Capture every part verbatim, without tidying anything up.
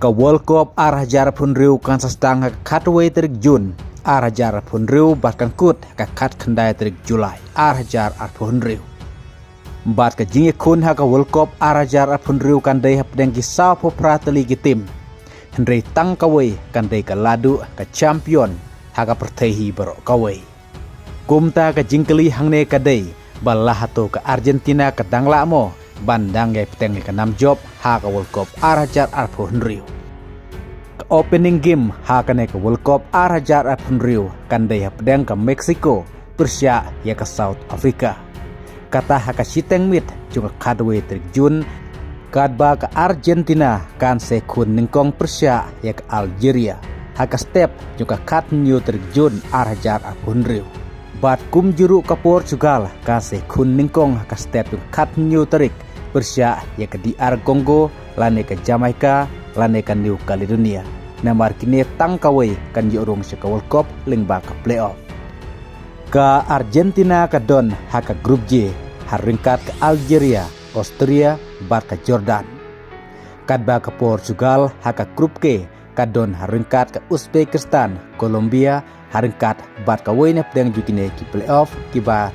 Ka World Cup ar hajar arphew hynriew kan sa sdang ha ka khatwei tarik Jun ar hajar arphew hynriew bad kan kut ha ka khatkhyndai tarik Julai ar hajar arphew hynriew. Bad ka jingïakhun ha ka World Cup ar hajar arphew hynriew kan dei hapdeng ki sawphew phra tylli ki tim. Hynrei tang kawei kan dei ka la duh ka champion ha ka pyrthei hi baroh kawei. Kumta ka jingkylli hangne ka dei ba la hato ka Argentina ka dang lah mo ban dang ïai bteng ïa ka nam jop ha ka World Cup ar hajar arphew hynriew. Ka opening game ha kane ka World Cup ar hajar arphew hynriew kan dei hapdeng ka Mexico pyrshah ïa ka South Africa. Kata ha ka shiteng miet jong ka khatwei tarik Jun, katba ka Argentina kan sa ïakhun nyngkong pyrshah ïa ka Algeria ha ka step jong ka khathynñiew tarik Jun ar hajar arphew hynriew. Bad kumjuh ruh ka Portugal kan sa ïakhun nyngkong ha ka step jong ka khathynñiew tarik pyrshah ïa ka D R Congo lane ka Jamaica lane ka New Caledonia. Namar kine tang kawei kan ïoh rung sha ka World Cup lyngba ka playoff. Ka Argentina ka don ha ka Group J ha ryngkat ka Algeria, Austria bad ka Jordan. Katba ka Portugal ha ka Group K ka don ha ryngkat ka Uzbekistan, Colombia ha ryngkat bad kawei na pdeng jong kine ki playoff kiba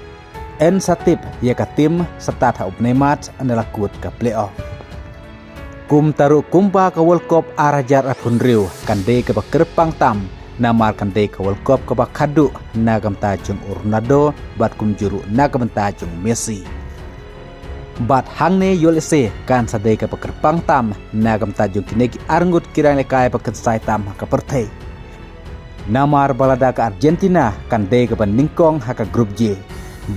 yn sa tip ïa ka tim stad ha u bnai March ynda la kut ka playoff. Kumta ruh kumba ka World Cup ar hajar arphew hynriew kan dei kaba kyrpang tam namar kan dei ka World Cup kaba khadduh na ka bynta jong u Ronaldo bad kumjuh ruh na ka bynta jong u Messi. Bad hangne ïoh lehse kan sa dei kaba kyrpang tam na ka bynta jong kine ki arngut ki rangïalehkai ba kynsai tam ha ka pyrthei. Namar ba lada ka Argentina kan dei kaba nyngkong ha ka Group J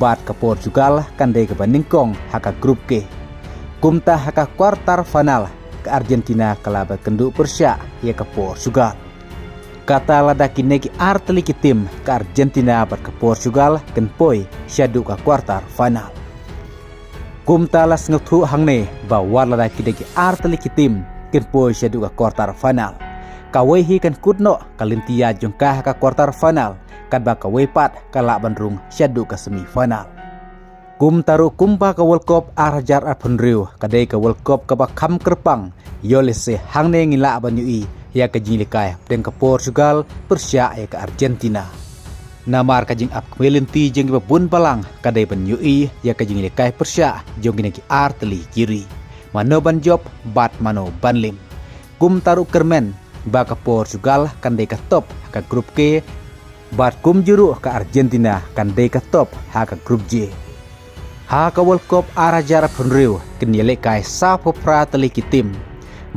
bad ka Portugal kan dei kaba nyngkong ha ka Group K. Kumta ha ka quarter final ka Argentina ka lah ban kynduh pyrshah ïa ka Portugal. Kata lada kine ki ar tylli ki tim ka Argentina bad ka Portugal kin poi shaduh ka quarter final. Kumta la sngewthuh hangne ba wat lada kine ki ar tylli ki tim kin poi shaduh ka quarter final, kawei hi kan kut noh ka lynti ïaid jong ka ha ka quarter final, katba kawei pat ka lah ban rung shaduh ka semi final. Kumta ruh kumba ka World Cup ar hajar arphew hynriew ka dei ka World Cup kaba kham kyrpang, ïoh lehse hangne ngi lah ban ïohi ïa ka jingïalehkai hapdeng ka Portugal pyrshah ïa ka Argentina. Namar ka jingap kmie lynti jong kiba bun balang ka dei ban ïohi ïa ka jingïalehkai pyrshah jong kine ki ar tylli ki ri, mano ban jop bad mano ban lim. Kumta ruh kyrmen ba ka Portugal kan dei ka top ha ka Group K bad kumjuh ruh ka Argentina kan dei ka top ha ka Group J. Ha ka World Cup ar hajar arphew hynriew kin ïalehkai sawphew phra tylli ki tim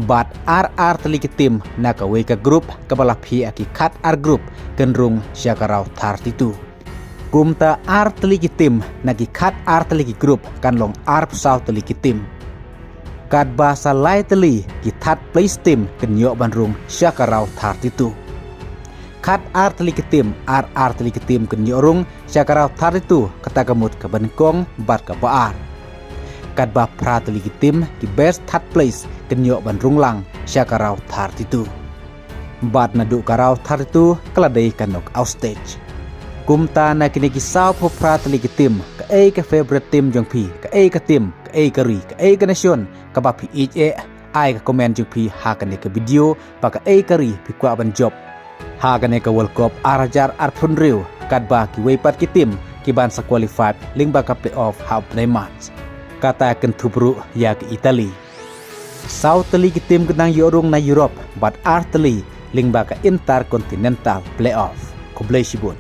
bad ar ar tylli ki tim na kawei ka group kaba la phiah ha ki khat ar group kin rung sha ka round thirty-two. Kumta ar tylli ki tim na ki khat ar tylli ki group kan long arphew saw tylli ki tim. Katba sa lai tylli ki third place team kin ïoh ban rung sha ka round thirty-two. Khat ar tylli ki tim, ar ar tylli ki tim kin ïoh rung sha ka round thirty-two, kata ka mut kaba nyngkong bad kaba ar. Katba phra tylli ki tim, ki best third place, kin ïoh ban rung lang sha ka round thirty-two. Bad naduh ka round thirty-two ka la dei ka knockout stage. Kumta na kine ki sawphew phra tylli ki tim, kaei ka favourite team jong phi, kaei ka team, kaei ka ri, kaei ka nation kaba phi ïeit eh? Ai ka comment jong phi ha kane ka video ba kaei ka ri phi kwah ban jop ha kane ka World Cup ar hajar arphew hynriew, katba kiwei pat ki tim ki ban sa qualify lyngba ka playoff ha u bnai March. Kata kynthup ruh ïa ka Italy. Saw tylli ki tim kin nang ïoh rung na Europe bad ar tylli lyngba ka Intercontinental Playoff. Khublei shibun.